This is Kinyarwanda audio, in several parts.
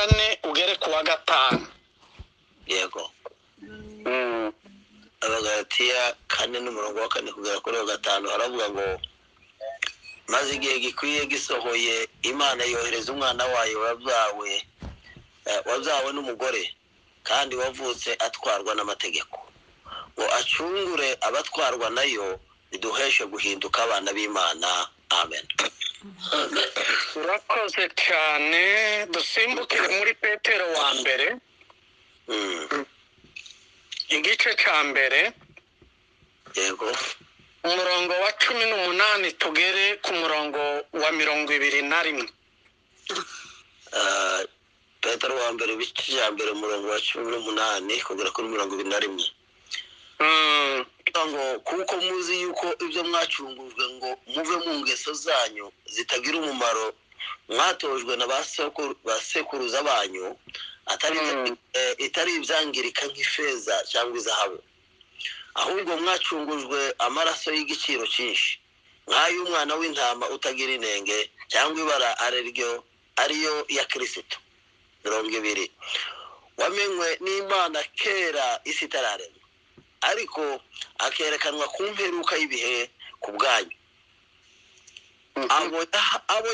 4 ugere ku wa 5. Yego. Abagalatiya 4 n'umurongo wa 4 kugera kuri wa 5 haravuga ngo maze igihe gikwiye gisohoye Imana yohereza umwana wayo wabyawe n'umugore kandi wavutse atwarwa n'amategeko ngo acungure abatwarwa nayo biduheshe guhinduka abana b'Imana. Amen. Urakoze cyane. Dusimbukire muri Petero wa mbere igice cya mbere. Yego. Umurongo wa 18 tugere ku murongo wa 21. Petero wa mbere ibice bya mbere umurongo wa 18 kugera kuri 21. Ngo kuko muzi yuko ibyo mwacungujwe ngo muve mu ngeso zanyu zitagira umumaro mwatojwe na basekuruza banyu itari ibyangirika nk'ifeza cyangwa izahabu, ahubwo mwacungujwe amaraso y'igiciro cyinshi nk'ay'umwana w'intama utagira inenge cyangwa ibara ariyo ya Kristo. 20 wamenywe n'Imana kera isi itararemwa, ariko akerekanwa ku mperuka y'ibihe ku bwanyu. Abo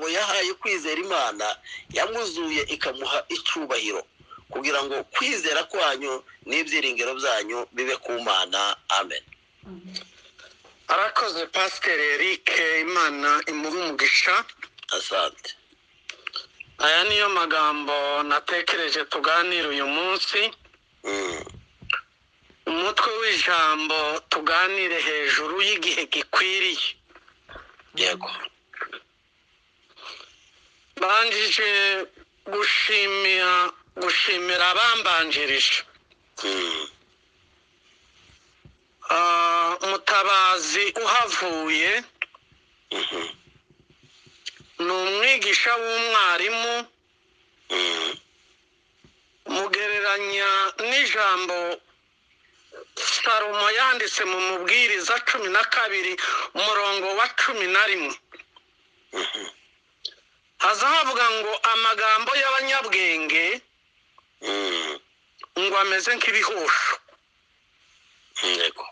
yahaye kwizera Imana yamuzuye ikamuha icyubahiro, kugira ngo kwizera kwanyu n'ibyiringiro byanyu bibe ku Mana. Amen. Arakoze Pastor Eric, Imana imuhe umugisha. Asante. Aya niyo magambo natekereje tuganira uyu munsi. Umutwe w'ijambo tuganire hejuru y'igihe gikwiriye. Yego. Banjije gushimira abambanjirije. Mutabazi uhavuye ni umwigisha w'umwarimu, mugereranya n'ijambo Salomo yanditse mu Mubwiriza 12 umurongo wa 11. Haza havuga ngo amagambo y'abanyabwenge ngo ameze nk'ibihosho. Yego.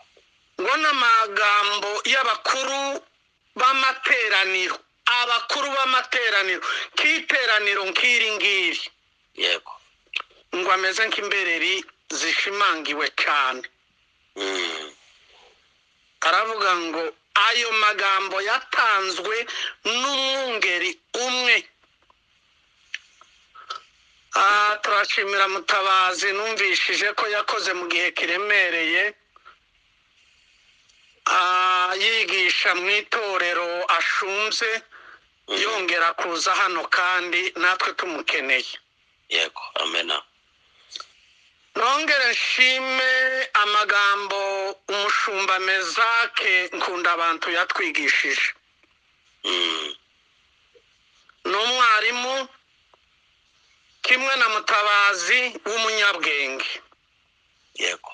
Ngo n'amagambo y'abakuru b'amateraniro, abakuru b'amateraniro k'iteraniro nk'iri ngiri. Yego. Ngo ameze nk'imbereri zishimangiwe cyane. Aravuga ngo ayo magambo yatanzwe n'umwungeri umwe. Turashimira Mutabazi, numvishije ko yakoze mu gihe kiremereye, yigisha mu itorero ashunze, yongera kuza hano kandi natwe tumukeneye. Yego, amena. Nongere nshime amagambo umushumba Mezake Nkunda abantu yatwigishije. Ni umwarimu kimwe na Mutabazi w'umunyabwenge. Yego.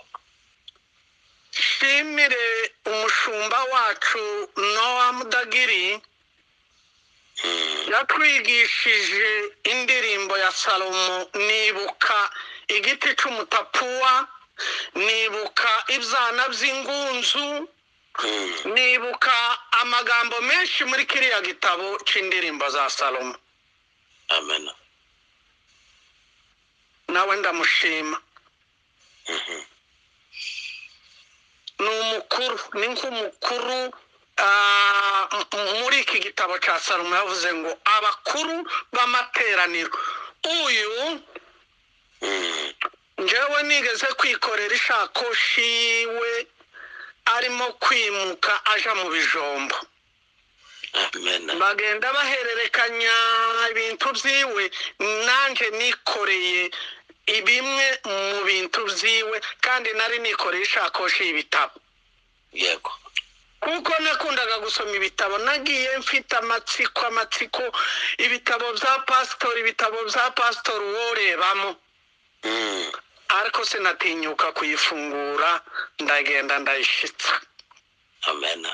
Shimire umushumba wacu Noah Mudagiri, yatwigishije indirimbo ya Salomo, nibuka igiti cy'umutapuwa, nibuka ibyana by'ingunzu, nibuka amagambo menshi muri kiriya gitabo cy'indirimbo za Salomo. Amen. Nawe ndamushima. Ni umukuru, ni nk'umukuru muri iki gitabo cya Salomo yavuze ngo abakuru b'amateraniro. Uyu njyewe nigeze kwikorera ishakoshi yiwe arimo kwimuka aja mu bijombo. Bagenda bahererekanya ibintu byiwe, nanjye nikoreye bimwe mu bintu byiwe, kandi nari nikoreye ishakoshi y'ibitabo. Yego. Kuko nakundaga gusoma ibitabo, nagiye mfite amatsiko ibitabo bya pasitori, ibitabo bya pasitori worebamo. Ariko sinatinyuka kuyifungura, ndagenda ndayishitsa. Amen.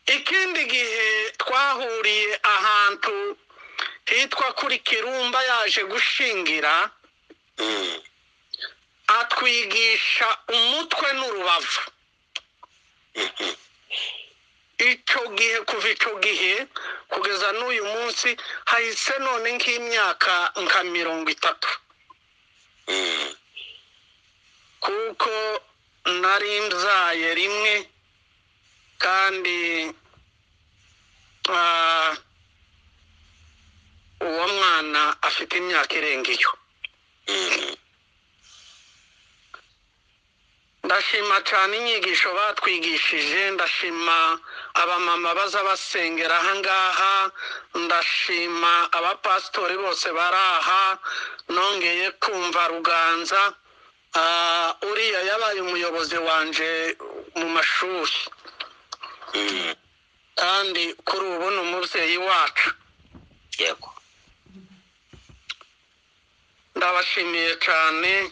Ikindi gihe twahuriye ahantu hitwa kuri Kirumba yaje gushingira, atwigisha umutwe n'urubavu. Icyo gihe, kuva icyo gihe kugeza n'uyu munsi, hahise none nk'imyaka nka 30, kuko nari mbyaye rimwe, kandi uwo mwana afite imyaka irenga iyo. Ndashima cyane inyigisho batwigishije, ndashima abamama baza basengera ahangaha, ndashima abapasitori bose bari aha. Nongeye kumva Ruganza, uriya yabaye umuyobozi wanje mu mashuri, kandi kuri ubu ni umubyeyi wacu. Yego. Ndabashimiye cyane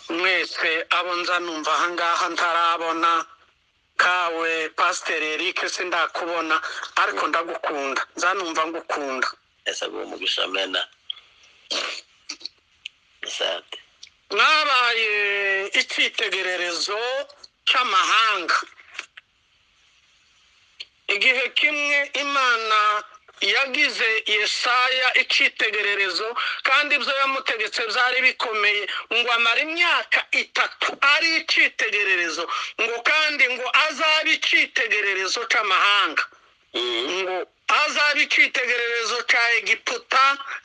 mwese abo nza numva ahangaha ntarabona. Kawe Pasiteri Eric sindakubona, ariko ndagukunda, nza numva ngukunda. Ese aguha umugisha, mena. Asante. Mwabaye icyitegererezo cy'amahanga. Igihe kimwe Imana yagize Yesaya icyitegererezo, kandi ibyo yamutegetse byari bikomeye, ngo amara imyaka 3 ari icyitegererezo, ngo kandi ngo azabe icyitegererezo cy'amahanga, ngo azabe icyitegererezo cya Egiputa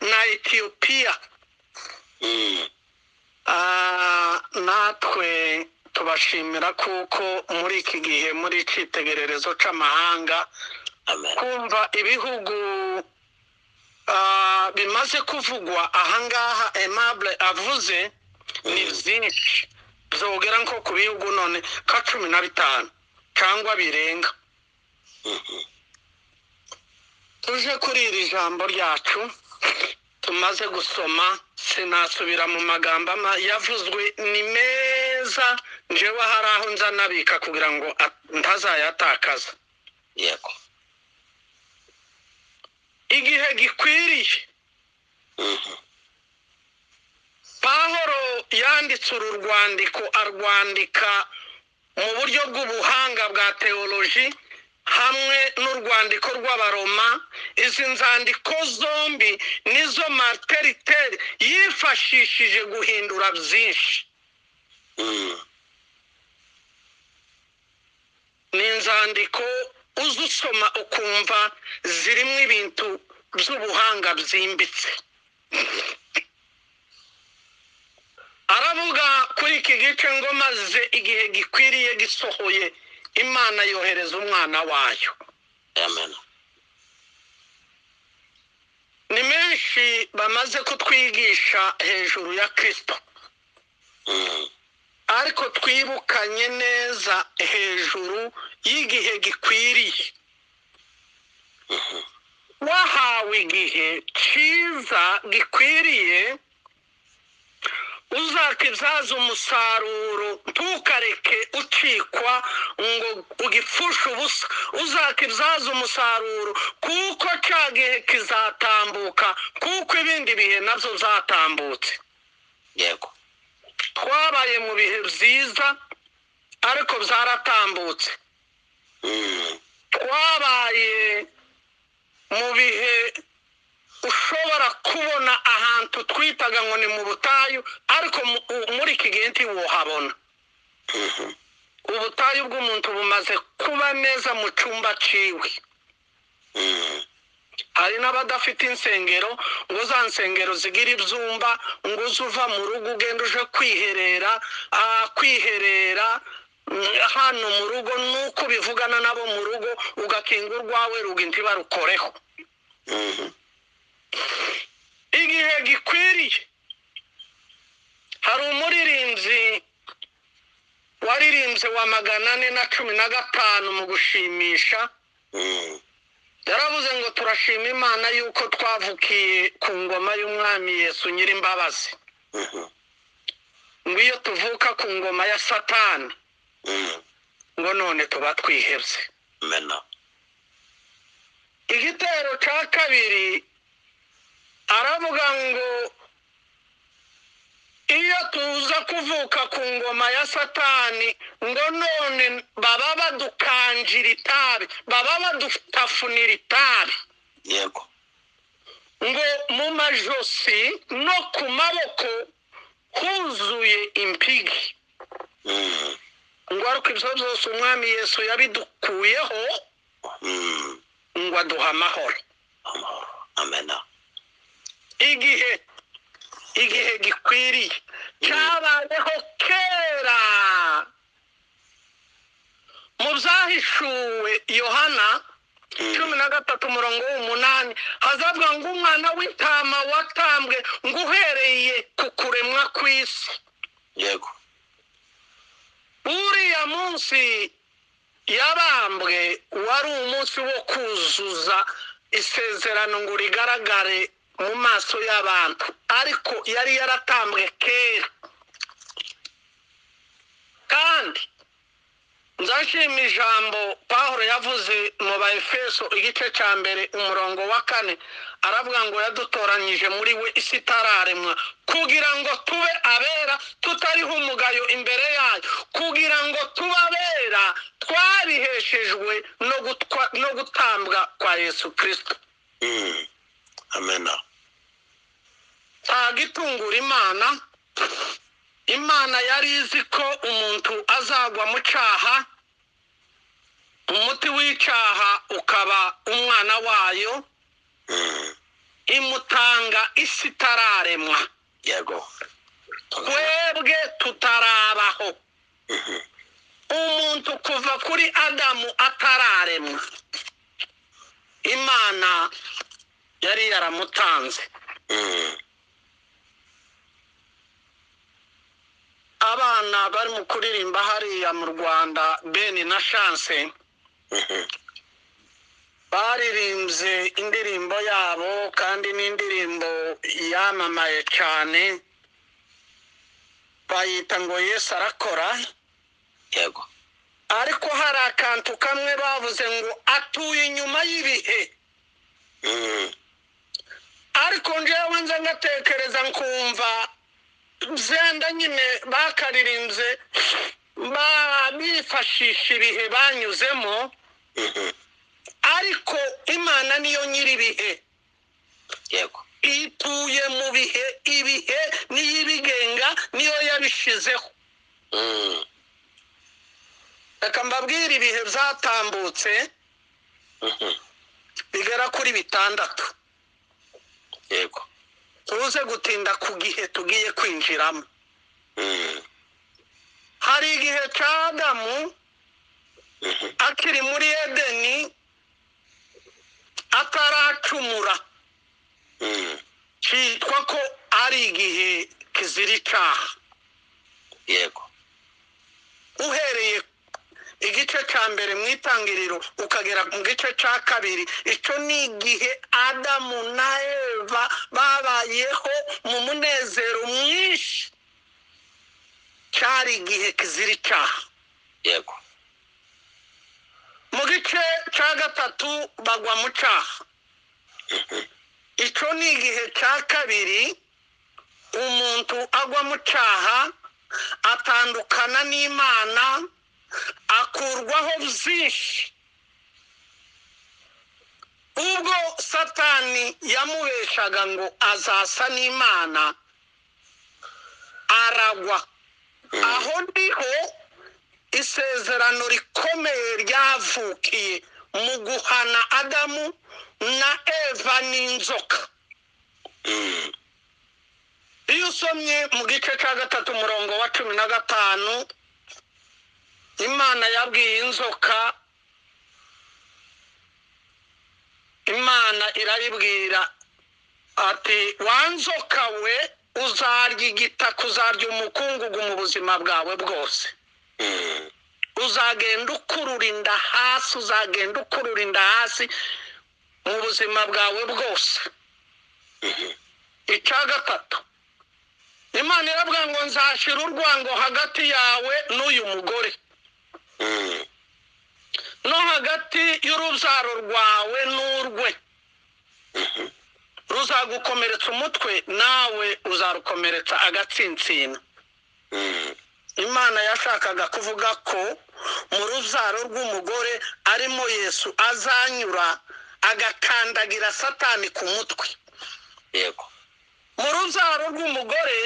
na Etiyopiya. Natwe tubashimira kuko muri iki gihe muri icyitegererezo cy'amahanga. Amen. Kumva ibihugu bimaze kuvugwa ahangaha Aimable avuze ni byinshi, byogera nko ku bihugu none nka 15 cyangwa birenga. Tuje kuri iri jambo ryacu tumaze gusoma, sinasubira mu magambo yavuzwe, ni meza, njyewe hari aho nza nabika kugira ngo ntazayatakaza. Yego. Igihe gikwiriye. Pawulo yanditse uru rwandiko, arwandika mu buryo bw'ubuhanga bwa teoloji hamwe n'urwandiko rw'Abaroma. Izi nzandiko zombi nizo Martin Luther yifashishije guhindura byinshi. Ni inzandiko uzusoma ukumva zirimo ibintu by'ubuhanga byimbitse. Aravuga kuri iki gice ngo maze igihe gikwiriye gisohoye, Imana yohereza umwana wayo. Amen. Ni menshi bamaze kutwigisha hejuru ya Kristo, ariko twibukanye neza hejuru y'igihe gikwiriye. Wahawe igihe cyiza gikwiriye, uzakibyaza umusaruro, ntukareke ucikwa ngo ugipfushe ubusa. Uzakibyaza umusaruro, kuko cya gihe kizatambuka, kuko ibindi bihe nabyo byatambutse. Yego. Twabaye mu bihe byiza ariko byaratambutse. Twabaye mu bihe ushobora kubona ahantu twitaga ngo ni mu butayu, ariko muri iki gihe ntiwohabona. Ubutayu bw'umuntu bumaze kuba neza mu cyumba ciwe. Hari n'abadafite insengero, ngo za nsengero zigira ibyumba, ngo uze uva mu rugo ugenda uje kwiherera, kwiherera hano mu rugo, nuko bivugana nabo mu rugo, ugakinga urwawe rugo ntibarukoreho. Igihe gikwiriye. Hari umuririmbyi waririmbye wa 415 mu gushimisha, yaravuze ngo turashima Imana yuko twavukiye ku ngoma y'Umwami Yesu Nyirimbabazi, ngo iyo tuvuka ku ngoma ya Satani ngo none tuba twihebye. Igitero cya kabiri Aravuga ngo iyo tuza kuvuka ku ngoma ya Satani, ngo none baba badukanjira itabi, baba badutafunira itabi. Yego. Ngo mu majosi no ku maboko huzuye impigi. Ngo ariko ibyo byose Umwami Yesu yabidukuyeho, ngo aduha amahoro. Amahoro. Amena. Igihe gikwiriye cyabayeho kera. Mu Byahishuwe Yohana 13 umurongo w'8 hazavuga ngo umwana w'intama watambwe ngo uhereye ku kuremwa kw'isi. Yego. Uriya munsi yabambwe wari umunsi wo kuzuza isezerano ngo rigaragare mu maso y'abantu, ariko yari yaratambwe kera. Kandi nzashima ijambo Pawulo yavuze mu Baefeso igice cya 1 umurongo wa 4, aravuga ngo yadutoranyije muri we isi itararemwa, kugira ngo tube abera tutariho umugayo imbere yayo, kugira ngo tube abera twabiheshejwe no gutambwa kwa Yesu Kristo. Amena. Nta Imana. Imana yari izi ko umuntu azagwa mu cyaha, umuti w'icyaha ukaba umwana wayo, imutanga isi itararemwa. Yego. Twebwe tutarabaho. Umuntu kuva kuri Adamu atararemwa, Imana yari yaramutanze. Abana bari mu kuririmba hariya mu Rwanda, Beni na Chance, baririmbye indirimbo yabo, kandi n'indirimbo yamamaye cyane, bayita ngo Yesu arakora. Yego. Ariko hari akantu kamwe bavuze ngo atuye inyuma y'ibihe. Ariko njyewe nza ngatekereza nkumva byenda nyine bakaririmbye bifashisha ibihe banyuzemo, ariko Imana niyo nyiri ibihe. Yego. Ituye mu bihe, ibihe niyo ibigenga, niyo yabishizeho. Reka mbabwire ibihe byatambutse bigera kuri 6. Yego. Tuze gutinda ku gihe tugiye kwinjiramo. Hari igihe cya Adamu akiri muri Edeni ataracumura, cyitwa ko ari igihe kizira icyaha. Yego. Uhereye igice cya 1 mu Itangiriro ukagera mu gice cya 2, icyo ni igihe Adamu na Eva babayeho mu munezero mwinshi, cyari igihe kizira icyaha. Yego. Mu gice cya 3 bagwa mu cyaha. Icyo ni igihe cya 2 umuntu agwa mu cyaha, atandukana n'Imana, akurwaho byinshi. Ubwo Satani yamubeshaga ngo azasa n'Imana, aragwa. Aho niho isezerano rikomeye ryavukiye mu guhana Adamu na Eva n'inzoka. Iyo usomye mu gice cya 3 umurongo wa 15, Imana yabwiye inzoka, Imana irayibwira ati wa nzoka we, uzarya igitaka, uzarya umukungugu mu buzima bwawe bwose. Uzagenda ukurura inda hasi, uzagenda ukurura inda hasi mu buzima bwawe bwose. Icya 3, Imana iravuga ngo nzashira urwango hagati yawe n'uyu mugore, no hagati y'urubyaro rwawe n'urwe. Ruzagukomeretsa umutwe, nawe uzarukomeretsa agatsinsino. Imana yashakaga kuvuga ko mu rubyaro rw'umugore arimo Yesu azanyura agakandagira Satani ku mutwe. Yego. Mu rubyaro rw'umugore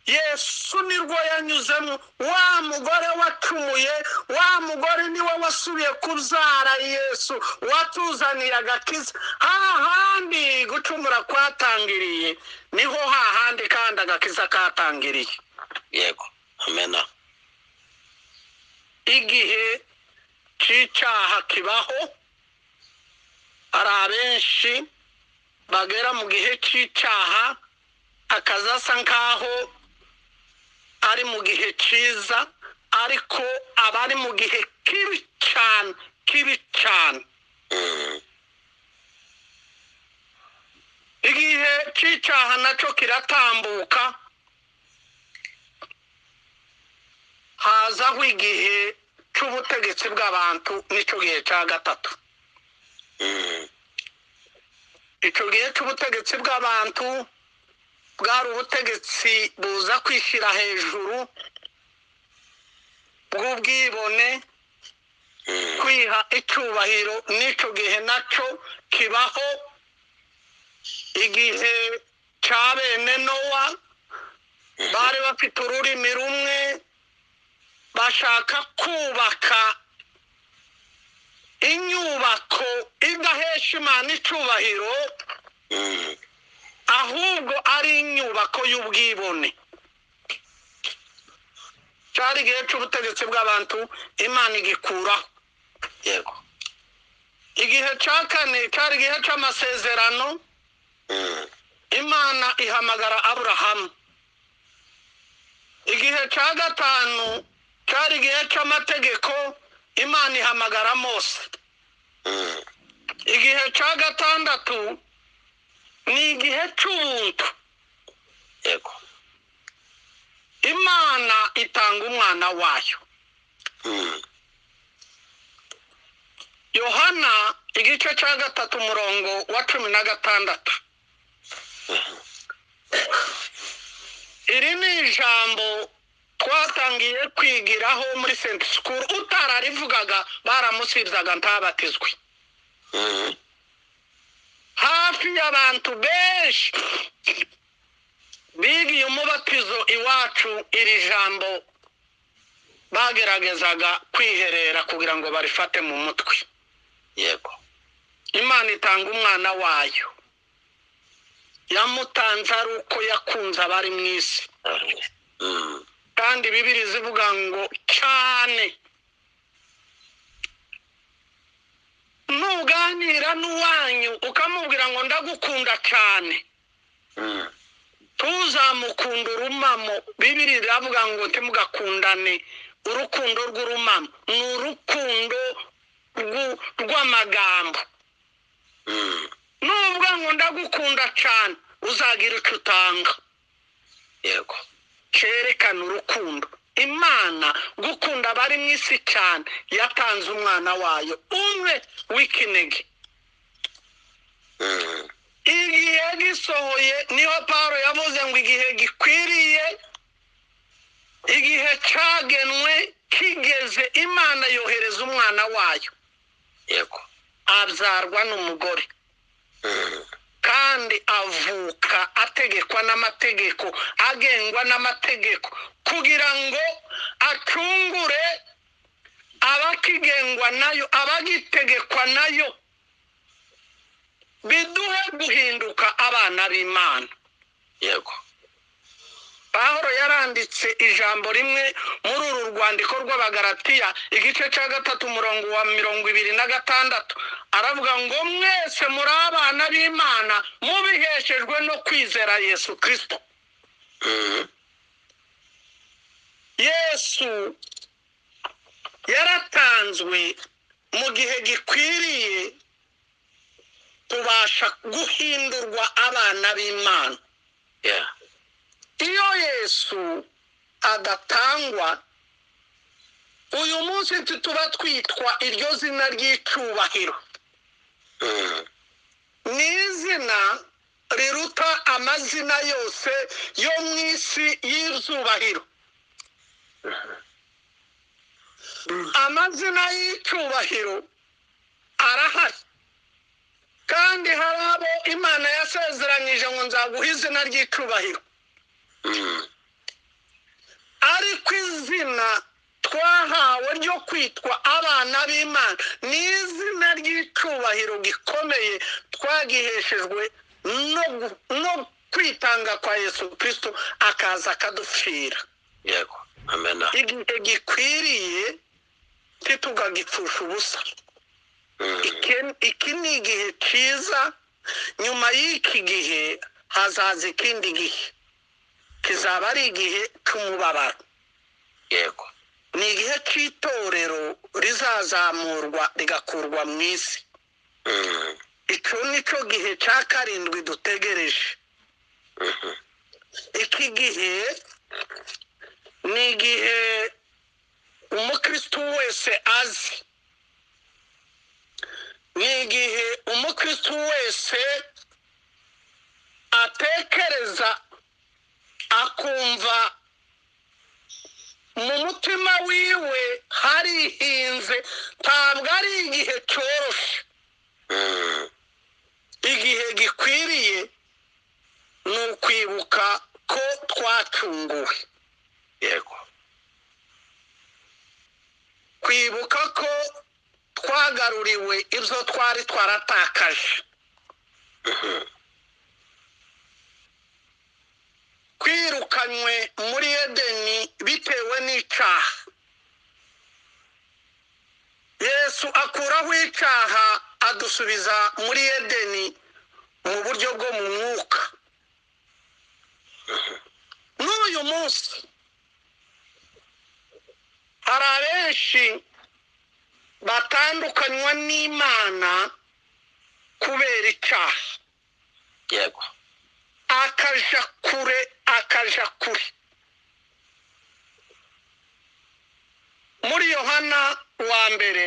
Yesu nirwo yanyuzemo. Wa mugore wacumuye, wa mugore niwe wasubiye kubyara Yesu watuzaniye agakiza. Hahandi gucumura kwatangiriye niho hahandi kandi agakiza katangiriye. Yego. Amena. Igihe cy'icyaha kibaho, hari abenshi bagera mu gihe cy'icyaha akaza asa nkaho ari mu gihe cyiza, ariko aba ari mu gihe kibi cyane, kibi cyane. Igihe cy'icyaha nacyo kiratambuka, hazaho igihe cy'ubutegetsi bw'abantu, nicyo gihe cya gatatu. Icyo gihe cy'ubutegetsi bw'abantu bwari ubutegetsi buza kwishyira hejuru, bw'ubwibone, kwiha icyubahiro. N'icyo gihe nacyo kibaho. Igihe cya bene Nowa bari bafite ururimi rumwe, bashaka kubaka inyubako idahesha Imana icyubahiro, ahubwo ari inyubako y'ubwibone. Cyari igihe cy'ubutegetsi bw'abantu, Imana igikuraho. Yego. Igihe cya kane cyari igihe cy'amasezerano. Imana ihamagara Aburahamu. Igihe cya gatanu cyari igihe cy'amategeko, Imana ihamagara Mose. Igihe cya gatandatu ni igihe cy'ubuntu. Yego. Imana itanga umwana wayo. Yohana igice cya 3 umurongo wa 16. Iri ni ijambo twatangiye kwigiraho muri Saint School, utararivugaga baramusibyaga ntabatizwe. Hafi y'abantu benshi bigiye umubatizo iwacu, iri jambo bageragezaga kwiherera kugira ngo barifate mu mutwe. Yego. Imana itanga umwana wayo, yamutanze ari uko yakunze abari mu isi. Kandi Bibiri zivuga ngo cyane. Nuganira n'uwanyu ukamubwira ngo ndagukunda cyane, tuzamukunda urumamo. Bibiri iravuga ngo ntimugakundane urukundo rw'urumamo, ni urukundo rw'amagambo. Nubwo ngo ndagukunda cyane, uzagira icyo utanga. Yego. Cyerekana urukundo. Imana gukunda abari mu isi cyane, yatanze umwana wayo umwe w'ikinege. Igihe gisohoye, niho Pawulo yavuze ngo igihe gikwiriye, igihe cyagenwe kigeze, Imana yohereza umwana wayo. Yego. Abyarwa n'umugore, kandi avuka ategekwa n'amategeko, agengwa n'amategeko, kugira ngo acungure abakigengwa nayo, abagitegekwa nayo, biduhe guhinduka abana b'Imana. Yego. Pawulo yaranditse ijambo rimwe muri uru rwandiko rw'Abagalatiya igice cya 3 umurongo wa 26, aravuga ngo mwese muri abana b'Imana mubiheshejwe no kwizera Yesu Kristo. Yesu yaratanzwe mu gihe gikwiriye, tubasha guhindurwa abana b'Imana. Iyo Yesu adatangwa, uyu munsi tuba twitwa iryo zina ry'icyubahiro. Ni izina riruta amazina yose yo mu isi y'ibyubahiro. Amazina y'icyubahiro arahari, kandi hari abo Imana yasezeranyije ngo nzaguha izina ry'icyubahiro. Ariko izina twahawe ryo kwitwa abana b'Imana ni izina ry'icyubahiro gikomeye twagiheshejwe no kwitanga kwa Yesu Kristo akaza akadupfira. Yego, amena. Igihe gikwiriye ntitugagipfusha ubusa. Iki ni igihe cyiza. Nyuma y'iki gihe hazaza ikindi gihe kizaba ari igihe cy'umubabaro. Yego, ni igihe cy'itorero rizazamurwa rigakurwa mu isi. Icyo ni cyo gihe cya karindwi dutegereje. Iki gihe ni igihe umukristo wese azi, ni igihe umukristo wese atekereza akumva mu mutima wiwe harihinze. Ntabwo ari igihe cyoroshye. Igihe gikwiriye ni ukwibuka ko twacunguwe. Yego, kwibuka ko twagaruriwe ibyo twari twaratakaje, kwirukanywe muri Edeni bitewe n'icyaha. Yesu akuraho icyaha adusubiza muri Edeni mu buryo bwo mu mwuka. N'uyu munsi hari abenshi batandukanywa n'Imana kubera icyaha. Yego, akaja kure, akaja kure. Muri Yohana wa mbere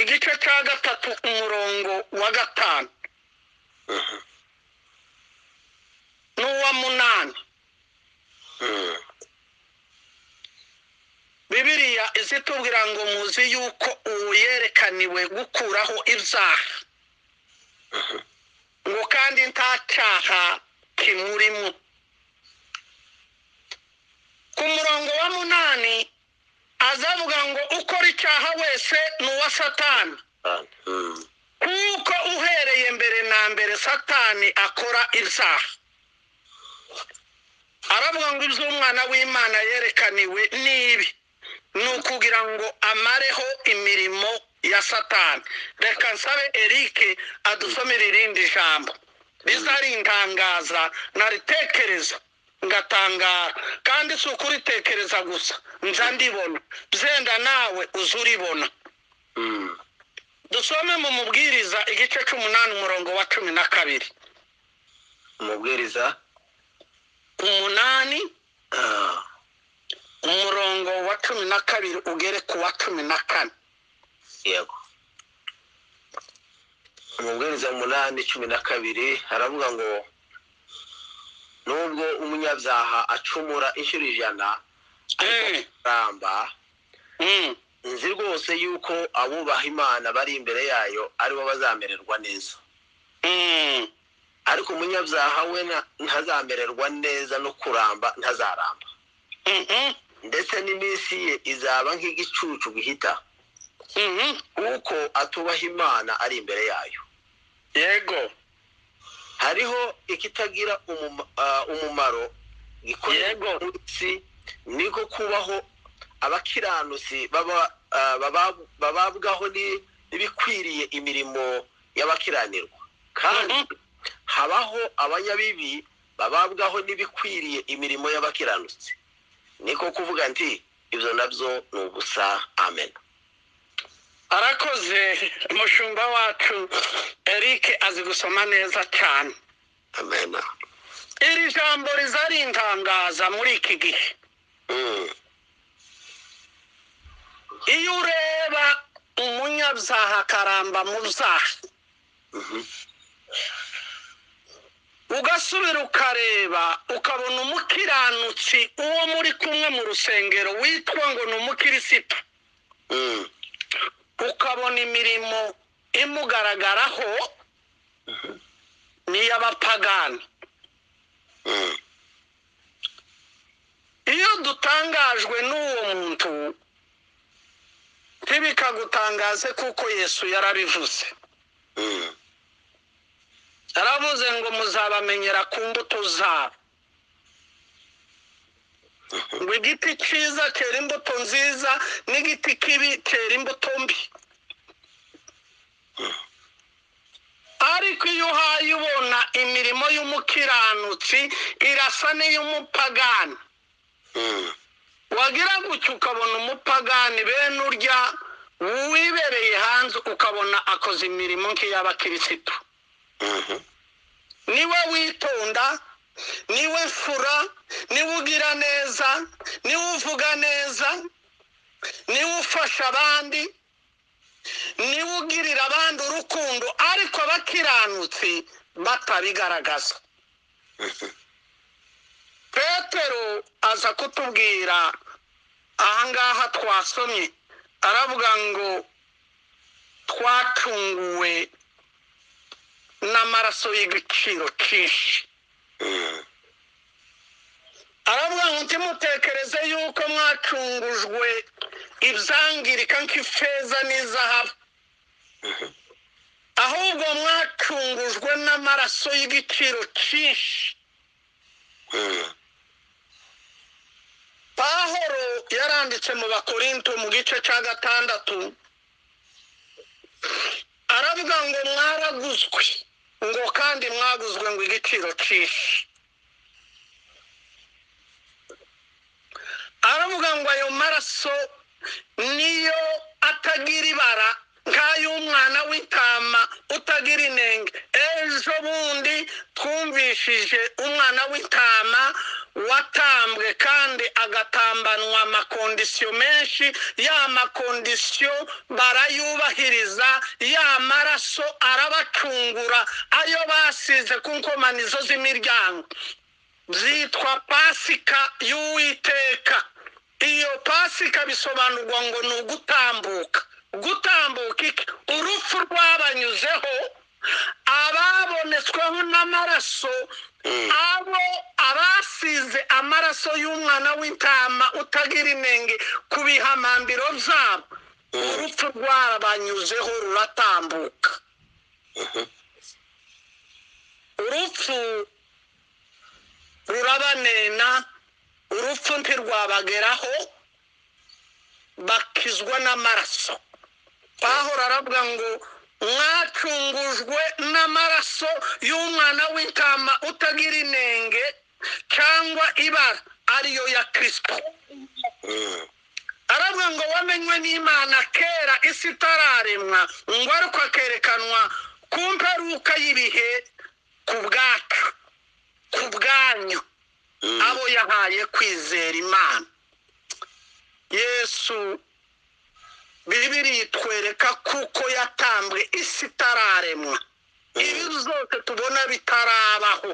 igice cya 3 umurongo wa 5 n'uwa 8, Bibiliya izitubwira ngo muzi yuko uwo yerekaniwe gukuraho ibyaha, ngo kandi nta cyaha kimurimo. Ku murongo wa 8 azavuga ngo ukora icyaha wese ni uwa Satani, kuko uhereye mbere na mbere Satani akora ibyaha. Aravuga ngo iby'umwana w'Imana yerekaniwe nibi ni ukugira ngo amareho imirimo ya Satani. Reka nsabe Eric adusomere irindi jambo rizarintangaza, naritekereza ngatangara, kandi si ukuritekereza gusa, nza ndibona byenda nawe uzuribona. Dusome mu Mubwiriza igice 8 umurongo wa 12. Umubwiriza 8 umurongo wa 12 ugere ku wa 14. Yego, Umubwiriza 8:12 haravuga ngo nubwo umunyabyaha acumura inshuro 100 aramba, nzi rwose yuko abubaha Imana bari imbere yayo aribo bazamererwa neza. Ariko umunyabyaha we ntazamererwa neza no kuramba ntazaramba. Ndetse n'iminsi ye izaba nk'igicucu gihita, kuko atubaha Imana ari imbere yayo. Yego, hariho ikitagira umumaro gikorerwa mu isi, niko kubaho abakiranutsi bababwaho n'ibikwiriye imirimo y'abakiranirwa, kandi habaho abanyabibi bababwaho n'ibikwiriye imirimo y'abakiranutsi. Niko kuvuga nti ibyo nabyo ni ubusa. Amen. Arakoze umushumba wacu Eric, azi gusoma neza cyane. Amen. Iri jambo rizarintangaza muri iki gihe. Iyo ureba umunyabyaha akaramba mu byaha, Ugasubira ukareba ukabona umukiranutsi uwo muri kumwe mu rusengero witwa ngo ni umukirisitu, ukabona imirimo imugaragaraho ni iy'abapagani. Iyo dutangajwe n'uwo muntu ntibikagutangaze kuko Yesu yarabivuze. Yaravuze ngo muzabamenyera ku mbuto zabo. Ngo igiti cyiza cyera imbuto nziza n'igiti kibi cyera imbuto mbi. Ariko iyo uhaye ubona imirimo y'umukiranutsi irasa n'iy'umupagani, wagira gutya ukabona umupagani bene urya wibereye hanze, ukabona akoze imirimo nk'iy'abakirisitu. Niwe witonda, niwe mfura, niwe ugira neza, niwe uvuga neza, niwe ufasha abandi, niwe ugirira abandi urukundo, ariko abakiranutsi batabigaragaza. Petero aza kutubwira ahangaha twasomye, aravuga ngo twacunguwe n'amaraso y'igiciro cyinshi. Aravuga ngo ntimutekereze yuko mwacungujwe ibyangirika nk'ifeza n'izahabu, ahubwo mwacungujwe n'amaraso y'igiciro cyinshi. Pawulo yaranditse mu Bakorinto mu gice cya 6, aravuga ngo mwaraguzwe, ngo kandi mwaguzwe ngo igiciro cyinshi. Aravuga ngo ayo maraso niyo atagira ibara nk'ay'umwana w'intama utagira inenge. Ejo bundi twumvishije umwana w'intama watambwe kandi agatambanwa amakondisiyo menshi, ya makondisiyo barayubahiriza, ya maraso arabacungura, ayo basize ku nkomanizo z'imiryango. Byitwa Pasika y'Uwiteka. Iyo Pasika bisobanurwa ngo ni ugutambuka. Gutambuka iki? Urupfu rwabanyuzeho, ababonetsweho n'amaraso, abo abasize amaraso y'umwana w'intama utagira inenge ku bihamambiro byabo, urupfu rwabanyuzeho ruratambuka. Urupfu rurabanena, urupfu ntirwabageraho, bakizwa n'amaraso. Pawulo aravuga ngo mwacungujwe n'amaraso y'umwana w'intama utagira inenge cyangwa ibara, ariyo ya Kristo. Aravuga ngo wamenywe n'Imana kera isi itararemwa, ngo ariko akerekanwa ku mperuka y'ibihe ku bwacu, ku bwanyu, abo yahaye kwizera Imana. Yesu Bibiri itwereka kuko yatambwe isi itararemwa, ibi byose tubona bitarabaho,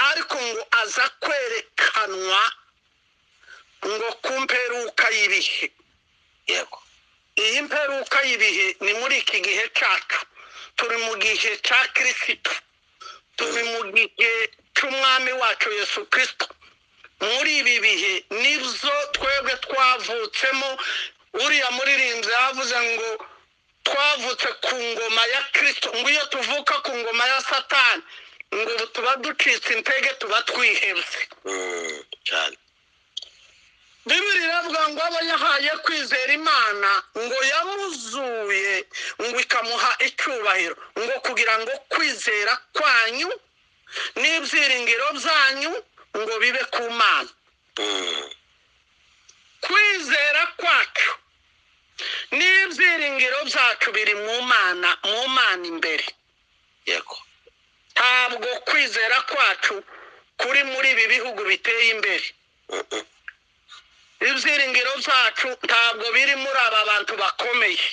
ariko ngo aza kwerekanwa ngo ku mperuka y'ibihe. Yego, iyi mperuka y'ibihe ni muri iki gihe cyacu. Turi mu gihe cya Kristo, turi mu gihe cy'umwami wacu Yesu Kristo. Muri ibi bihe nibyo twebwe twavutsemo. Uriya muririmbyi yavuze ngo twavutse ku ngoma ya Kristo, ngo iyo tuvuka ku ngoma ya Satani ngo tuba ducitse intege, tuba twihebye. Cyane. Bibiri iravuga ngo abo yahaye kwizera Imana ngo yamuzuye, ngo ikamuha icyubahiro, ngo kugira ngo kwizera kwanyu n'ibyiringiro byanyu ngo bibe ku Mana. Kwizera kwacu n'ibyiringiro byacu biri mu Mana, mu Mana imbere. Yego, ntabwo kwizera kwacu kuri muri ibi bihugu biteye imbere. Ibyiringiro byacu ntabwo biri muri aba bantu bakomeye.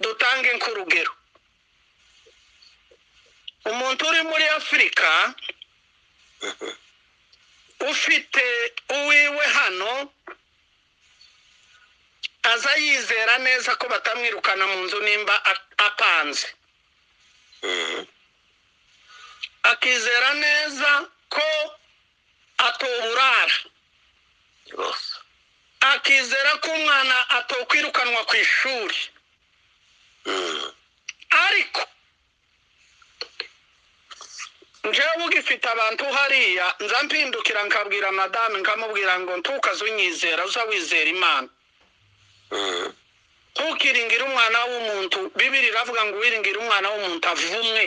Dutange nk'urugero, Umuntu uri muri Afurika ufite uwiwe hano aza yizera neza ko batamwirukana mu nzu nimba apanze, akizera neza ko atoburara, akizera ko umwana atokwirukanwa ku ishuri. Ariko njyewe ugifite abantu hariya nza mpindukira nkabwira madame, nkamubwira ngo ntukaze unyizera, uza wizera Imana, ntukiringire umwana w'umuntu. Bibiri iravuga ngo uwiringire umwana w'umuntu avumwe.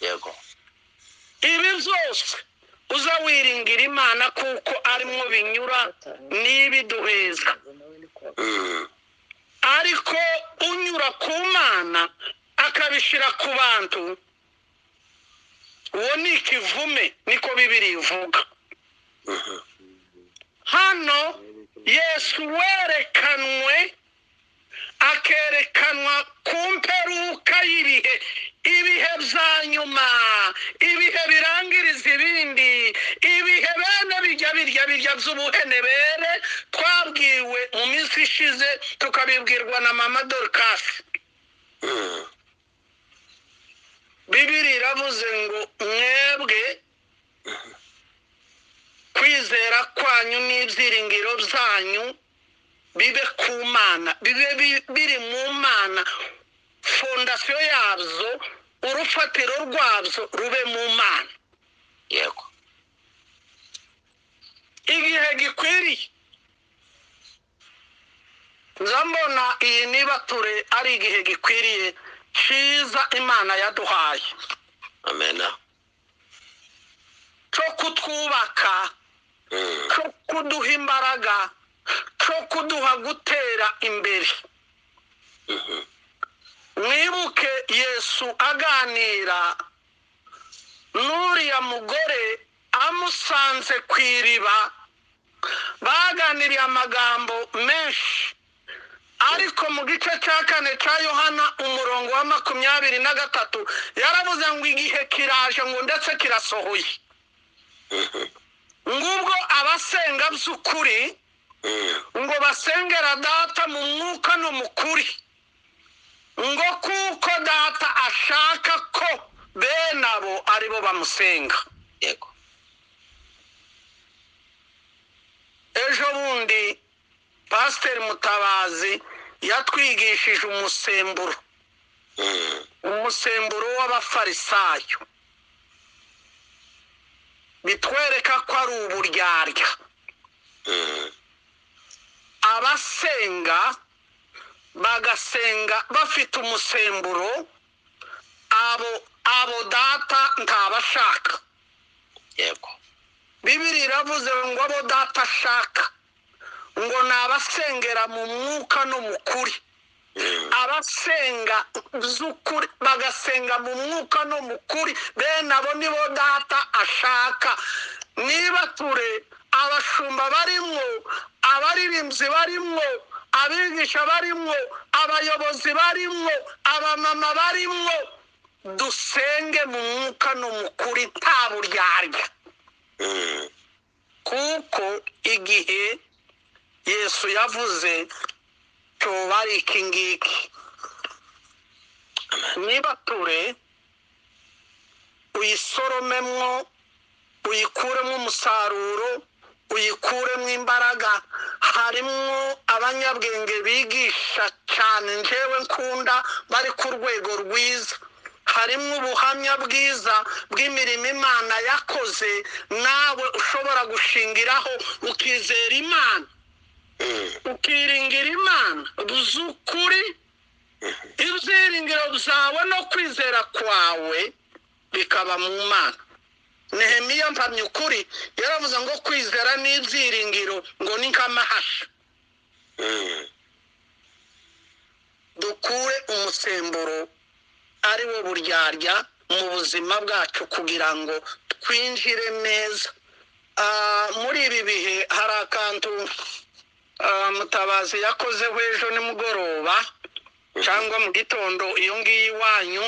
Yego. Ibi byose uza wiringira Imana kuko arimwo binyura n'ibiduheza. Ariko unyura ku Mana akabishira ku bantu, uwo ni ikivume, niko Bibiri ivuga. Hano Yesu werekanwe, akerekanwa ku mperuka y'ibihe, ibihe bya nyuma, ibihe birangiriza ibindi, ibihe bene bijya birya birya by'ubuhenebere twabwiwe mu minsi ishize, tukabibwirwa na mama Dorcas. Bibiri iravuze ngo mwebwe kwizera kwanyu n'ibyiringiro byanyu bibe ku Mana, bibe biri mu Mana, fondasiyo yabyo, urufatiro rwabyo rube mu Mana. Yego. Igihe gikwiriye nza mbona iyi nibature ari igihe gikwiriye cyiza Imana yaduhaye. Amena. Cyo kutwubaka, cyo kuduha imbaraga, cyo kuduha gutera imbere. Mwibuke Yesu aganira n'uriya mugore amusanze ku iriba, baganiriye amagambo menshi, ariko mu gice cya 4 cya Yohana umurongo wa 23 yaravuze ngo igihe kiraje, ngo ndetse kirasohoye, ngubwo abasenga by'ukuri ngo basengera Data mu mwuka no mu kuri, ngo kuko Data ashaka ko bene abo aribo bamusenga. Yego. Ejo bundi Pasiteri Mutabazi yatwigishije umusemburo, umusemburo w'abafarisayo, bitwereka ko ari uburyarya. Abasenga bagasenga bafite umusemburo, abo Data ntabashaka. Yego. Bibiri iravuze ngo abo Data ashaka ngo ni abasengera mu mwuka no mu kuri. Abasenga by'ukuri bagasenga mu mwuka no mu kuri, bene abo nibo Data ashaka. Niba ture abashumba barimwo, abaririmbyi barimwo, abigisha barimwo, abayobozi barimwo, abamama barimwo, dusenge mu mwuka no mu kuri nta buryarya. Kuko igihe Yesu yavuze cyoba ari iki ngiki. Niba ture uyisoromemwo, uyikuremo umusaruro, uyikuremo imbaraga. Harimwo abanyabwenge bigisha cyane njyewe nkunda, bari ku rwego rwiza. Harimo ubuhamya bwiza bw'imirimo Imana yakoze, nawe ushobora gushingiraho ukizera Imana, ukiringira Imana by'ukuri. Ibyiringiro byawe no kwizera kwawe bikaba mu Mana. Nehemiya mpamya ukuri yaravuze ngo kwizera n'ibyiringiro ngo ni nk'amahasha. Dukure umusemburo ari wo buryarya mu buzima bwacu kugira ngo twinjire neza. Muri ibi bihe hari akantu Mutabazi yakozeho ejo nimugoroba cyangwa mu gitondo iyo ngiyo iwanyu.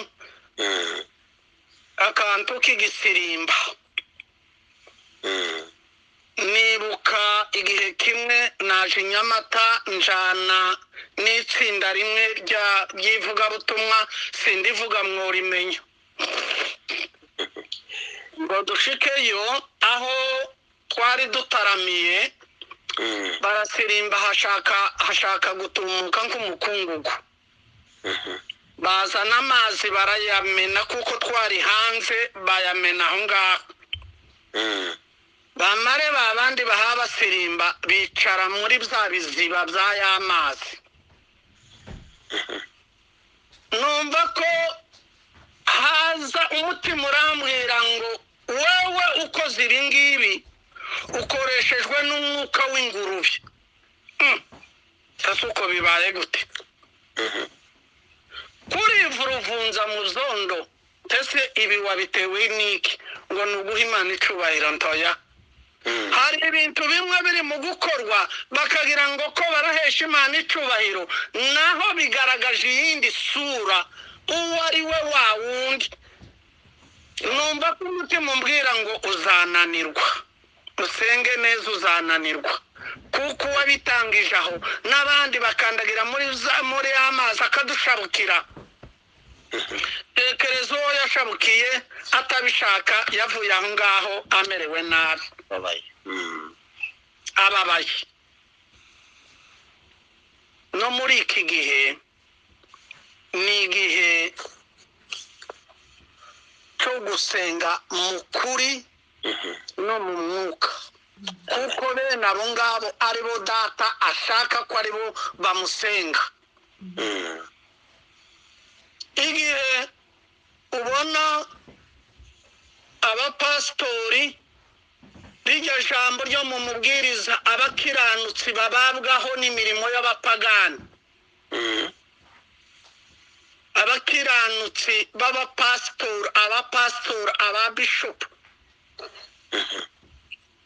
Akantu k'igisirimba. Nibuka igihe kimwe naje i Nyamata, njana n'itsinda rimwe ry'ivugabutumwa, sindivuga mworimenya, ngo dushikeyo aho twari dutaramiye, barasirimba, hashaka gutumuka nk'umukungugu. Bazana amazi barayamena, kuko twari hanze, bayamena aho ngaho. Bamare ba bandi bahabasirimba bicara muri bya biziba by'aya mazi. Numva ko haza umutima urambwira ngo wowe ukoze ibi ngibi ukoreshejwe n'umwuka w'ingurube. Sasa uko bibaye gute? Kurivuruvunza mu zondo, ese ibi wabitewe n'iki? Ngo ni uguha Imana icubahiro? Ntoya. Hari ibintu bimwe biri mu gukorwa bakagira ngo ko barahesha Imana icubahiro, naho bigaragaje iyindi sura, uwo ari we wa wundi. Numva ko umutima umbwira ngo uzananirwa, usenge neza, uzananirwa, kuko uwabitangije aho n'abandi bakandagira muri amazi akadushabukira. Tekereza uwo yashabukiye atabishaka, yavuye aho ngaho amerewe nabi, ababaye. No muri iki gihe ni igihe cyo gusenga mu kuri no mu mwuka, kuko bene abo ngabo aribo Data ashaka ko aribo bamusenga. Igihe ubona abapasitori, rirya jambo ryo mu mubwiriza, abakiranutsi bababwaho n'imirimo y'abapagani, abakiranutsi b'abapasitori, abapasitori, ababishopu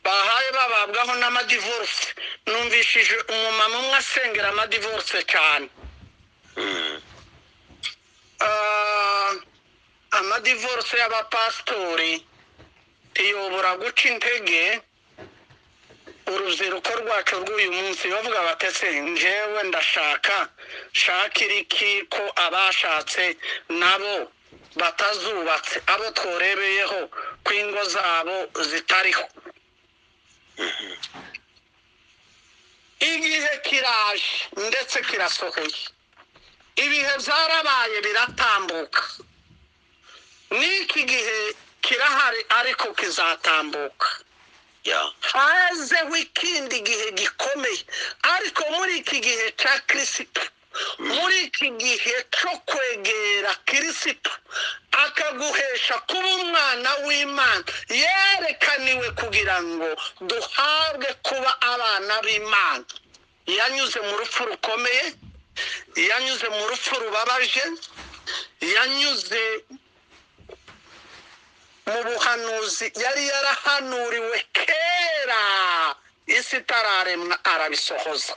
bahaye bababwaho n'amadivorce. Numvishije umumama umwe asengera amadivorce cyane. Amadivorce y'abapasitori iyobora guca intege urubyiruko rwacu rw'uyu munsi. Bavuga batese njyewe ndashaka shakira iki ko abashatse nabo batazubatse, abo tworebeyeho ko ingo zabo zitariho. Igihe kiraje ndetse kirasohoye, ibihe byarabaye biratambuka, n'iki gihe kirahari ariko kizatambuka. Hazeho ikindi gihe gikomeye, ariko muri iki gihe cya Kirisitu, muri iki gihe cyo kwegera Kirisitu akaguhesha kuba umwana w'Imana, yerekaniwe kugira ngo duhabwe kuba abana b'Imana. Yanyuze mu rupfu rukomeye, yanyuze mu rupfu rubabaje, yanyuze mu buhanuzi yari yarahanuriwe kera isi itararemwa, arabisohoza.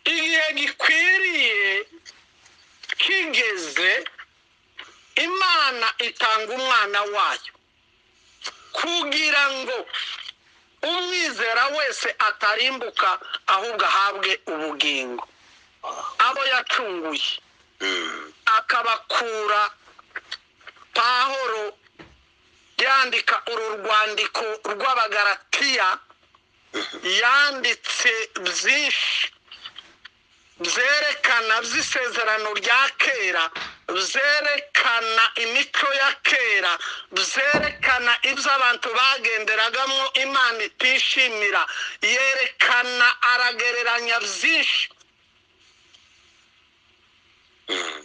Igihe gikwiriye kigeze, Imana itanga umwana wayo kugira ngo umwizera wese atarimbuka, ahubwo ahabwe ubugingo. Abo yacunguye akabakura. Pahoro yandika uru rwandiko rw'Abagalatiya, yanditse byinshi byerekana by'isezerano rya kera, byerekana imico ya kera, byerekana ibyo abantu bagenderagamo Imana itishimira, yerekana, aragereranya byinshi.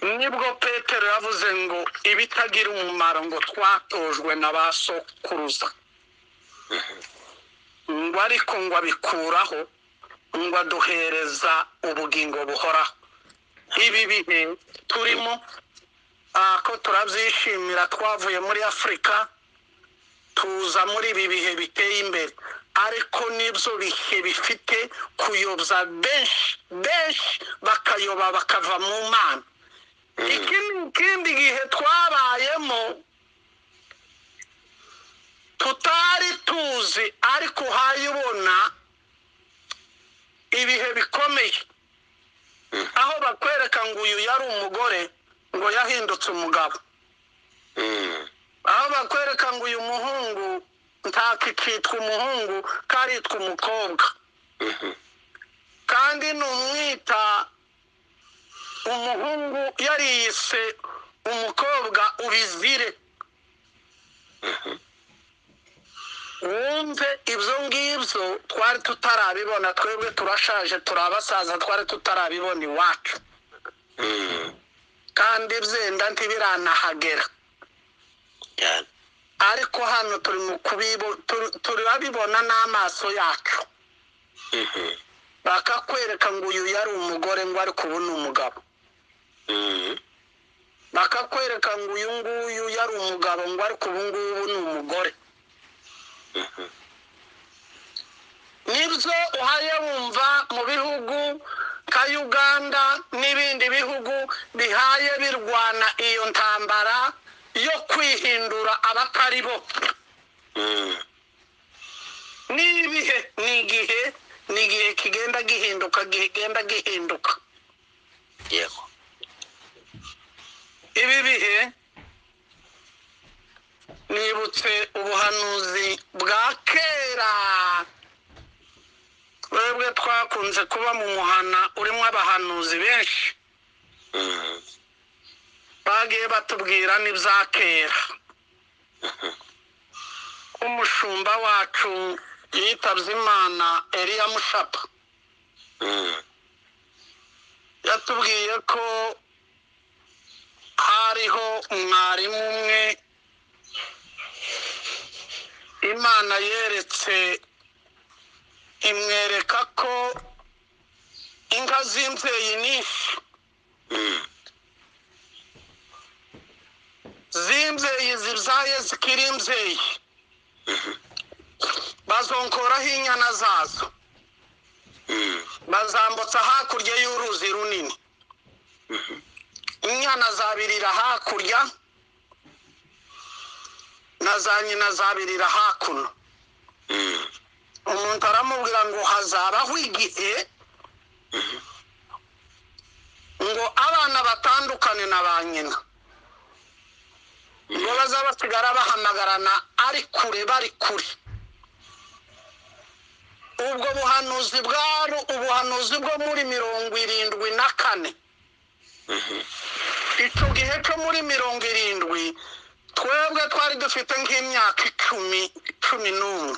Nibwo Petero yavuze ngo ibitagira umumaro ngo twatojwe na ba sokuruza, ngo ariko ngo abikuraho, ngo aduhereza ubugingo buhoraho. Ibi bihe turimo ko turabyishimira, twavuye muri Afurika tuza muri ibi bihe biteye imbere, ariko nibyo bihe bifite kuyobya benshi, benshi bakayoba bakava mu Mana. Iki ni ikindi gihe twabayemo tutari tuzi, ariko uhayibona ibihe bikomeye, aho bakwereka ngo uyu yari umugore ngo yahindutse umugabo, aho bakwereka ngo uyu muhungu ntakikitwa umuhungu karitwa umukobwa, kandi numwita umuhungu yariyise umukobwa ubizire. Wumve ibyo ngibyo twari tutarabibona, twebwe turashaje turabasaza, twari tutarabibona iwacu, kandi byenda ntibiranahagera. Ariko hano turi mu turabibona n'amaso yacu. Bakakwereka ngo uyu yari umugore ngo ariko ubu ni umugabo, bakakwereka ngo uyu nguyu yari umugabo ngo ariko ubu ngubu ni umugore. Nibyo uhaye wumva mu bihugu nka Uganda n'ibindi bihugu bihaye birwana iyo ntambara yo kwihindura abatari bo. N'ibihe ni igihe, ni igihe kigenda gihinduka, kigenda gihinduka. Yego. Ibi bihe nibutse ubuhanuzi bwa kera. Twebwe twakunze kuba mu muhana urimo abahanuzi benshi, bagiye batubwira n'ibya kera. Umushumba wacu yitabye Imana Eliya Mushapa yatubwiye ko hariho mwarimu umwe Imana yeretse, imwereka ko inka z'imbyeyi nyinshi z'imbyeyi zibyaye zikiri imbyeyi, bazonkoraho inyana zazo, bazambutsa hakurya y'uruzi runini, inyana zabirira hakurya na za nyina zabirira hakuno. Umuntu aramubwira ngo hazabaho igihe ngo abana batandukane na ba nyina, ngo bazabasigara bahamagarana ari kure, bari kure. Ubwo buhanuzi bwari ubuhanuzi bwo muri 74. Icyo gihe cyo muri 70 twebwe twari dufite nk'imyaka 10, 11.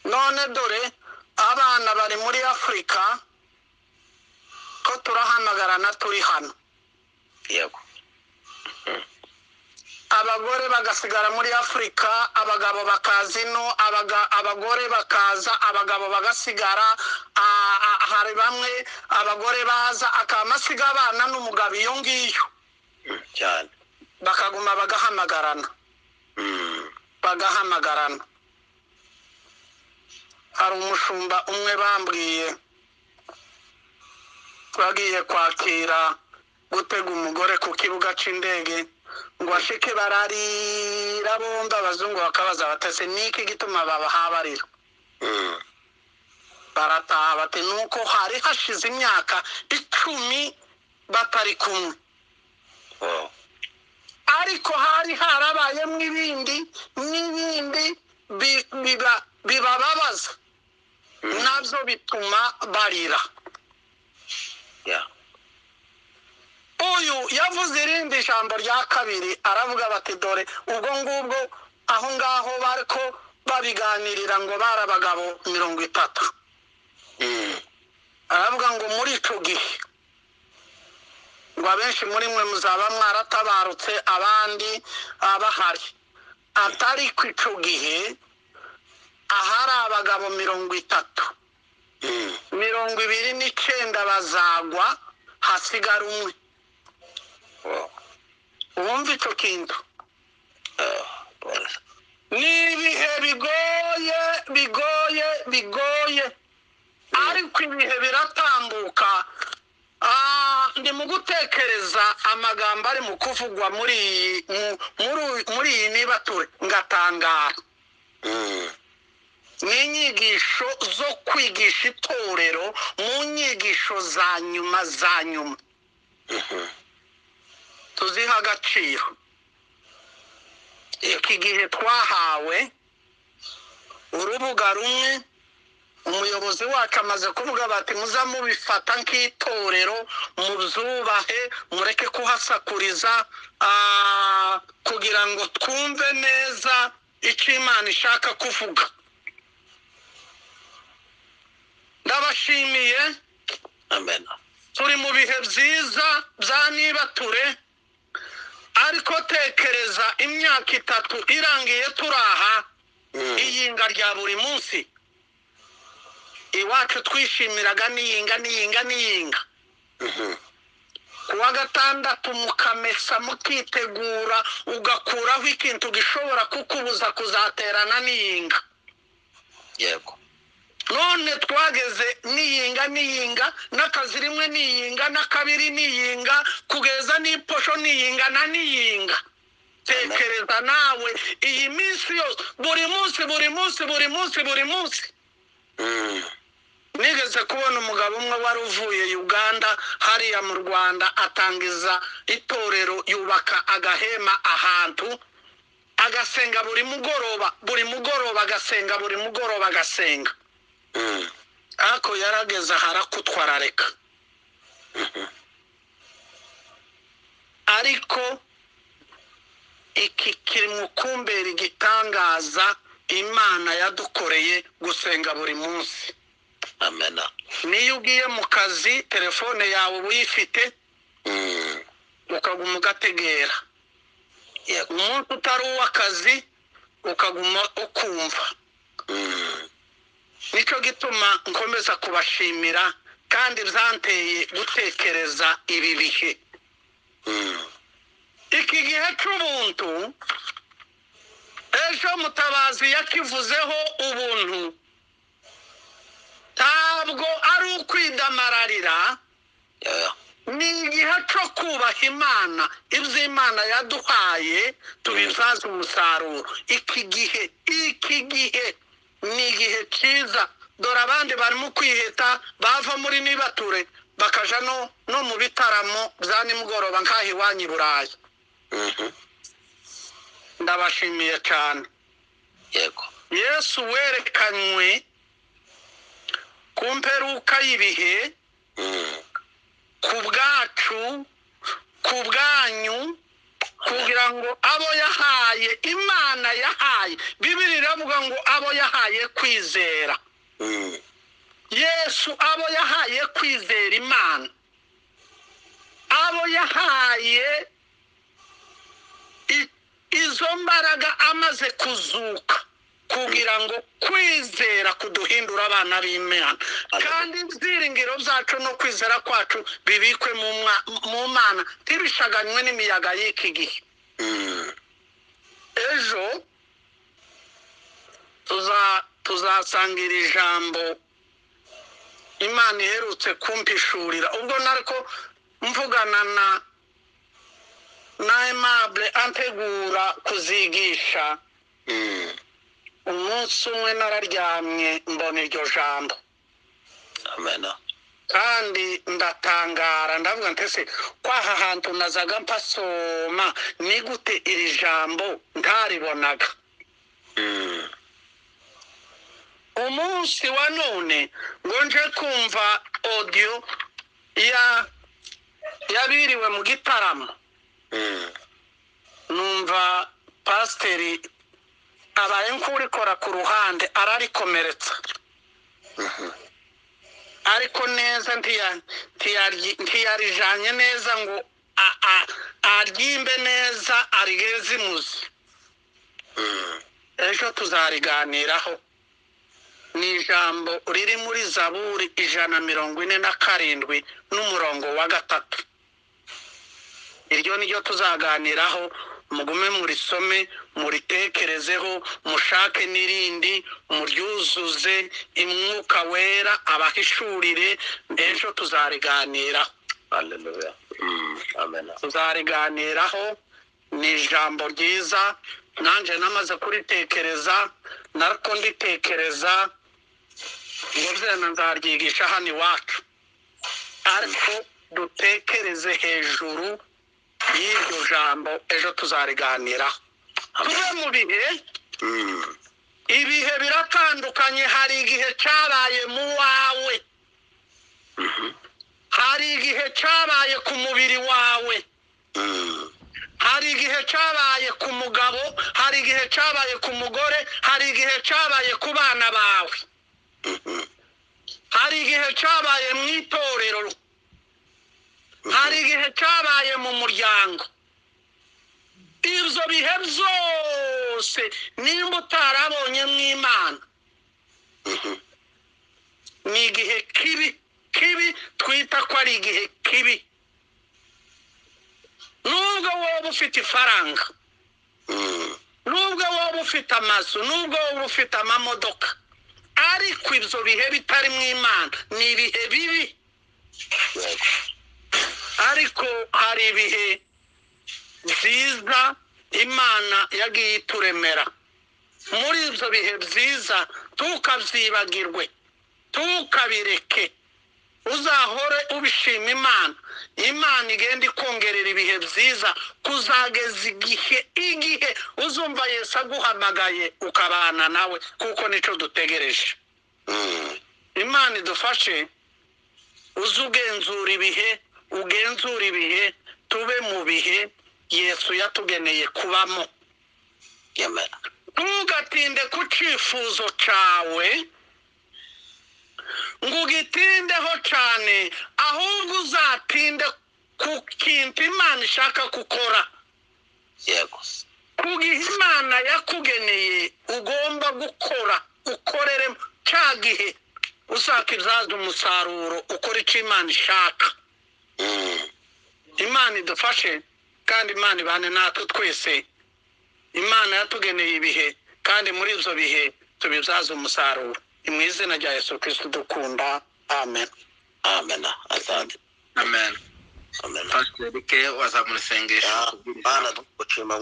None dore abana bari muri Afurika ko turahamagarana turi hano. Yego. Abagore bagasigara muri Afurika, abagabo bakaza ino, abagore bakaza, abagabo bagasigara. Hari bamwe abagore baza akamasiga abana n'umugabo iyo ngiyo cyane, bakaguma bagahamagarana, bagahamagarana. Hari umushumba umwe bambwiye bagiye kwakira gutega umugore ku kibuga c'indege, ngo ashike bararira bombi, abazungu bakabaza batese niki gituma babahabarira? Barataha bati nuko hari hashize imyaka 10 batari kumwe. Ariko hari harabayemo ibindi n'ibindi bibababaza, nabyo bituma barira. Uyu yavuze irindi jambo rya kabiri, aravuga bati dore ubwo ngubwo aho ngaho bariko babiganirira ngo bari abagabo 30. Aravuga ngo muri ico gihe ngo abenshi muri mwe muzaba mwaratabarutse, abandi abahari. Atari ku ico gihe ahari abagabo 30, 29 bazagwa, hasigara umwe. Wumva ico kintu? Ni ibihe bigoye, bigoye, bigoye, ariko ibihe biratambuka. Gutekereza amagambo ari mu kuvugwa muri iyi nibature ngatangara. Ni inyigisho zo kwigisha itorero mu nyigisho za nyuma za nyuma. Tuziha agaciro. Iki gihe twahawe urubuga rumwe, umuyobozi wacu amaze kuvuga bati muza mubifata nk'itorero, mubyubahe, mureke kuhasakuriza, kugira ngo twumve neza icyo Imana ishaka kuvuga. Ndabashimiye. Amen. Turi mu bihe byiza bya nibature, ariko tekereza imyaka 3 irangiye turaha iyinga rya buri munsi. Iwacu twishimiraga n'iyinga n'iyinga n'iyinga. Kuwa gatandatu mukamesa mukitegura, ugakuraho ikintu gishobora kukubuza kuzaterana n'iyinga. Yego. None twageze n'iyinga n'iyinga, n'akazi rimwe n'iyinga, n'akabiri n'iyinga, kugeza n'iposho n'iyinga na n'iyinga. Tekereza nawe iyi minsi yose, buri munsi buri munsi buri munsi buri munsi. Nigeze kubona umugabo umwe wari uvuye Uganda hariya mu Rwanda, atangiza itorero, yubaka agahema ahantu, agasenga buri mugoroba, buri mugoroba agasenga, buri mugoroba agasenga. Ariko yarageze harakutwarareka. Ariko iki kiri mu kumbera igitangaza Imana yadukoreye gusenga buri munsi. Amen. Niyo ugiye mu kazi telefone yawe uyifite, ukaguma ugategera. Umuntu utari uw'akazi ukaguma ukumva. Nicyo gituma nkomeza kubashimira, kandi byanteye gutekereza ibi bihe. Iki gihe cy'ubuntu, ejo Mutabazi yakivuzeho ubuntu, ntabwo ari ukwidamararira, ni igihe cyo kubaha Imana. Ibyo Imana yaduhaye tubibyaze umusaruro. Iki gihe, iki gihe ni igihe cyiza. Dore abandi barimo kwiheta bava muri nibature bakaja no mu bitaramo bya nimugoroba nk'aho iwanyu i Burayi. Ndabashimiye cyane. Yego. Yesu werekanywe ku mperuka y'ibihe, ku bwacu, ku bwanyu, kugira ngo abo yahaye, Imana yahaye, Bibiliya iravuga ngo abo yahaye kwizera. Yesu abo yahaye kwizera Imana, abo yahaye izo mbaraga amaze kuzuka, kugira ngo kwizera kuduhindura abana b'Imana, kandi ibyiringiro byacu no kwizera kwacu bibikwe mu Mana, ntibishaganywe n'imiyaga y'iki gihe. Ejo tuzasangira ijambo Imana iherutse kumpishurira. Ubwo nariko mvugana na Aimable antegura kuzigisha, umunsi umwe nararyamye mbona iryo jambo. Amen. Kandi ndatangara, ndavuga nti ese kwaha hantu nazaga mpasoma, ni gute iri jambo ntaribonaga? Umunsi wa none ngo nje kumva audio yabiriwe mu gitaramo, numva pasiteri abaye nk'urikora ku ruhande ararikomeretsa, ariko neza ntiyarijanye neza ngo aryimbe neza arigeze imuzi. Ejo tuzariganiraho. Ni ijambo riri muri Zaburi 147 n'umurongo wa 3. Iryo niryo tuzaganiraho. Mugume murisome, muritekerezeho, mushake n'irindi, muryuzuze imwuka wera abahishurire. Ejo tuzariganiraho. Haleluya. Amen. Tuzariganiraho, ni ijambo ryiza, nanjye namaze kuritekereza, nariko nditekereza ngo byenda nzaryigisha hano iwacu, ariko dutekereze hejuru y'iryo jambo, ejo tuzariganiraho. Tuve mu bihe, ibihe biratandukanye. Hari igihe cyabaye mu wawe, hari igihe cyabaye ku mubiri wawe, hari igihe cyabaye ku mugabo, hari igihe cyabaye ku mugore, hari igihe cyabaye ku bana bawe, hari igihe cyabaye mu itorero, hari igihe cyabaye mu muryango. Ibyo bihe byose nimba utarabonye mu Imana, ni igihe kibi kibi, twita ko ari igihe kibi. Nubwo wowe ufite ifaranga, nubwo wowe ufite amazu, nubwo wowe ufite amamodoka, ariko ibyo bihe bitari mu Imana ni ibihe bibi. Ariko hari ibihe byiza Imana yagiye ituremera. Muri ibyo bihe byiza tukabyibagirwe, tukabireke, uzahore ubishima Imana. Imana igenda ikongerera ibihe byiza kuzageza igihe uzumva Yesu aguhamagaye ukabana nawe, kuko nicyo dutegereje. Imana idufashe, uze ugenzura ibihe, ugenzura ibihe, tube mu bihe Yesu yatugeneye kubamo. Ntugatinde ku cyifuzo cyawe ngo ugitindeho cyane, ahubwo uzatinde ku kintu Imana ishaka gukora. Yego. Ku gihe Imana yakugeneye ugomba gukora, ukorere cya gihe uzakibyaza umusaruro, ukora icyo Imana ishaka. Imana idufashe kandi Imana ibane natwe twese. Imana yatugeneye ibihe, kandi muri ibyo bihe tubibyaza umusaruro. Mu izina rya Yesu Kristo dukunda, amen. Amen. Asante. Amen. Amen. Pastor Eric wazamura isengesho. Mana tugushima.